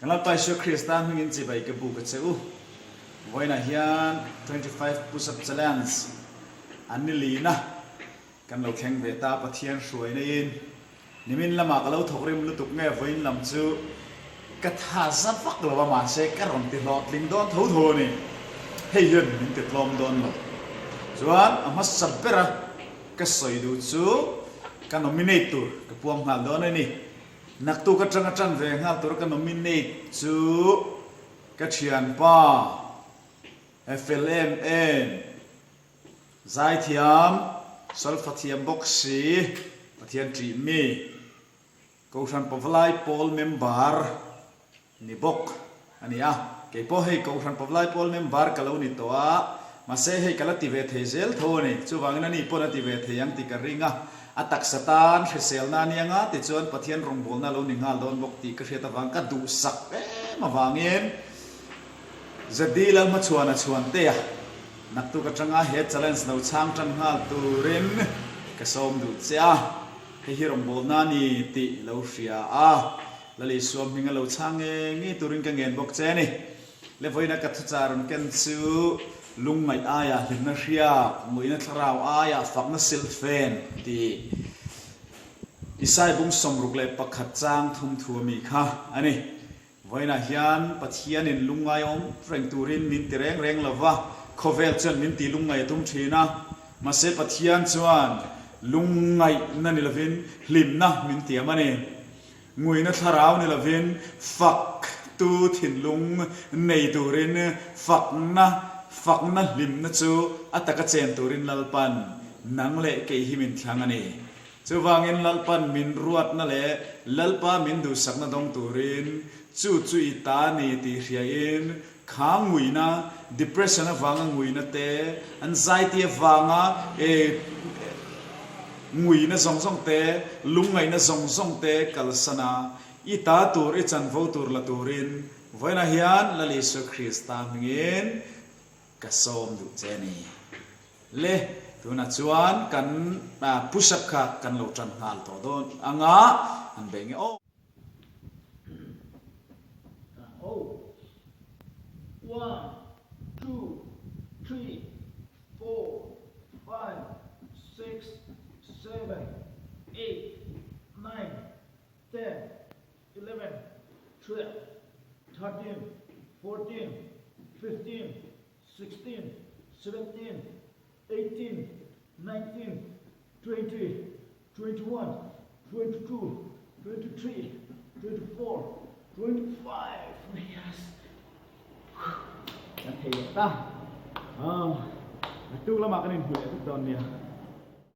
Kan Lalpa Isua Krista hmingin chibai ka buk a che u. Vawiinah hian 25 Push Up Challenge an ni lin a, kan lo thleng ve ta Pathian hruaina in. Nimin lamah ka lo thawk rim lutuk nge vawiin lam chu ka tha za vak lo a mahse ka rawn ti hlawhtling dawn tho tho a ni. Hei hian min ti tlawm dawn lo. Chuan a hmasa ber a ka sawi duh chu ka nominate tur ka puang nghal dawn a ni. Naktuk atanga tan ve nghal tur ka nominate chu ka thianpa fel em em, zaithiam, solfa thiam bawk si, Pathian ṭih mi, Kohhran Pavalai Pawl member Ni bawk a ni a, kei pawh hei Kohhran Pavlai Pawl member ka lo ni tawh a, mahse hei ka la ti ve thei zel tho a ni. Chuvangin ani pawn a ti ve thei ang tih ka ring a, a taksa tan hriselna a ni anga tichuan Pathian rawngbawlna a lo ni nghal dawn bawk tih ka hriat avang ka duhsak em avangin ZD Lalhmachhuana Chhuantea naktuk atanga he challenge lo chhang tan nghal turin ka sawm duh che a. Hei hi rawngbawlna a ni tih lo hria a, Lal Isua hming a lo chhang nge nge turin ka ngen bawk che a ni. Le vawiina ka thuchah rawn ken chu lungngaih aia hlimna hriak, nguihna thlarau aia fakna silhfen tih Isai bung 61 chang thum thu a mi kha a ni. Vawiinah hian Pathianin lungngai awm reng turin min ti reng reng lo va, khawvel chuan min ti lungngai a tum thin a. Mahse Pathian chuan lungngaihna ni lovin hlimna min tiam a ni. Nguina thlarau ni lovin fak tu thinlung nei turin fakna fakna hlimna chu a taka chen turin Lalpan nang leh kei hi min thlang a ni. Chuvangin Lalpan min ruatna leh Lalpa min duhsakna dawng turin chu chu i ta ni tih hriain kha nguina, depression avanga nguina te, anxiety avanga nguina zawng zawng te, lungngaihna zawng zawng te kalsan a, i ta tur, i chanvo tur la turin vawiinah hian Lal Isua Krista hmingin ka sawm duh che a ni. Le, tunah chuan kan push up kha kan lo tan nghal tawh dawn ang a, an bei nge aw. One, two, three, four, five, six, seven, eight, nine, 10, 11, 12, 13, 14, 15, 16, 17, 18, 19, 20, 21, 22, 23, 24, 25. Yes. Kan thei leh ta. Ah, naktuk lamah kan inhmu leh vek dawn nia.